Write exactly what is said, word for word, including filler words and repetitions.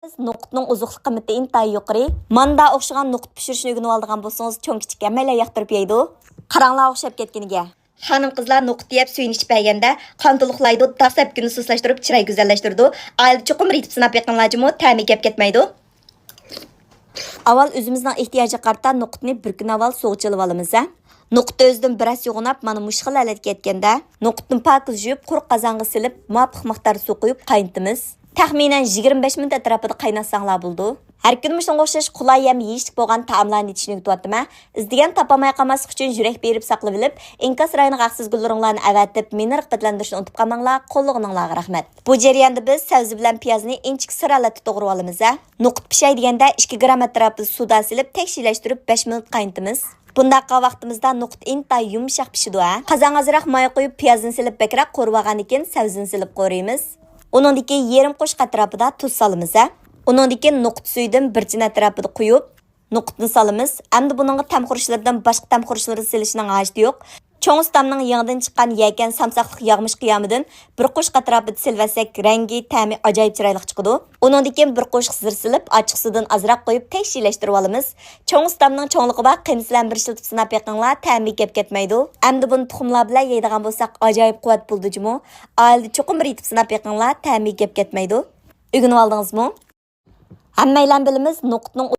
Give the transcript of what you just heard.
نوقۇتنىڭ ئوزۇقلۇق قىممىتى ئىنتايىن يۇقىرى. ماندا ئوخشىغان نوقۇت پىشۇرۇشنى ئۆگىنىۋالىدىغان بولسىڭىز، چوڭ-كىچىك ھەممەيلەن ياقتۇرۇپ يەيدۇ. قاراڭلار ئوخشاپ كەتكىنىگە. خانىم-قىزلار نوقۇت يەپ سۈيىنى ئىچىپ بەرگەندە، قان تولۇقلايدۇ، داغ سەپكۈننى سۇسلاشتۇرۇپ، چىراي گۈزەللەشتۈرىدۇ. ئائىلىدە چوقۇم ئېرىتىپ سىناپ بېقىڭلار جۇمۇ، تەمى كەپ كەتمەيدۇ. ئاۋۋال ئۆزىمىزنىڭ ئېھتىياجىغا قارىتا نوقۇتنى بىر كۈن ئاۋۋال سۇغا چىلىۋالىمىز ھە. نوقۇت ئۆزىدىن بىر ئاز يوغىناپ، مانا مۇشۇ خىل ھالەتكە يەتكەندە، نوقۇتنى پاكىز يۇيۇپ، قۇرۇق قازانغا سېلىپ، مۇۋاپىق مىقداردا سۇ قۇيۇپ قاينىتىمىز. تەخمىنەن يىگىرمە بەش مىنۇت ئەتراپىدا قايناتساڭلار بولىدۇ. ھەر كۈنى مۇشۇنىڭغا ئوخشاش قولاي ھەم يېيىشلىك بولغان تائاملارنى ئېتىشنى ئۆگىتىۋاتىمەن. ئىزدىگەن تاپالماي قالماسلىق ئۈچۈن يۈرەك بېرىپ ساقلىۋېلىپ، ئىنكاس رايونىغا ھەقسىز گۈللىرىڭلارنى ئەۋەتىپ، مېنى رىغبەتلەندۈرۈشنى ئۇنتۇپ قالماڭلار، قوللىغىنىڭلارغا رەھمەت. بۇ جەرياندا بىز سەۋزە بىلەن پىيازنى ئىنچىكە سىر ھالەتتە توغرىۋالىمىز ھە. نوقۇت پىشاي دېگەندە ئىككى گرام ئەتراپىدا سۇدا سېلىپ تەكشىلەشتۈرۈپ بەش مىنۇت قاينىتىمىز. بۇنداق قىلغان ۋاقتىمىزدا نوقۇت ئىنتايىن يۇمشاق پىشىدۇ ھە. قازانغا ئازراق ماي قۇيۇپ، پىيازنى سېلىپ بەكرەك قورۇۋالغاندىن كېيىن سەۋزىنى سېلىپ قورۇيمىز. ئۇنىڭدىن كېيىن يېرىم قوشۇق ئەتراپىدا تۇز سالىمىز ھە. ئۇنىڭدىن كېيىن نوقۇت سۈيىدىن بىر چىنە ئەتراپىدا قۇيۇپ، نوقۇتنى سالىمىز. ئەمدى بۇنىڭغا تەم خۇرۇچلىرىدىن باشقا تەم خۇرۇچلىرى سېلىشنىڭ ھاجىتى يوق. چوڭ ئۇستامنىڭ يېڭىدىن چىققان يەكەن سامساقلىق ياغمىش قىيامىدىن بىر قوشۇق ئەتراپىدا سېلىۋەتسەك، رەڭگى، تەمى ئاجايىپ چىرايلىق چىقىدۇ. ئۇنىڭدىن كېيىن بىر قوشۇق زىر سېلىپ، ئاچچىقسۇدىن ئازراق قويۇپ، تەكشىلەشتۈرۈۋالىمىز. چوڭ ئۇستامنىڭ چوڭلۇقى بار قىيمىسى بىلەن بىر ئىشلىتىپ سىناپ بېقىڭلار، تەمى كەپ كەتمەيدۇ. ئەمدى بۇنى تۇخۇملار بىلەن يەيدىغان بولساق، ئاجايىپ قۇۋۋەت بولىدۇ جۇمۇ. ئائىلىدە چوقۇم بىر ئېتىپ سىناپ بېقىڭلار، تەمى كەپ كەتمەيدۇ. ئۆگىنىۋالدىڭىزمۇ؟ ھەممەيلەن بىلىمىز، نوقۇتنىڭ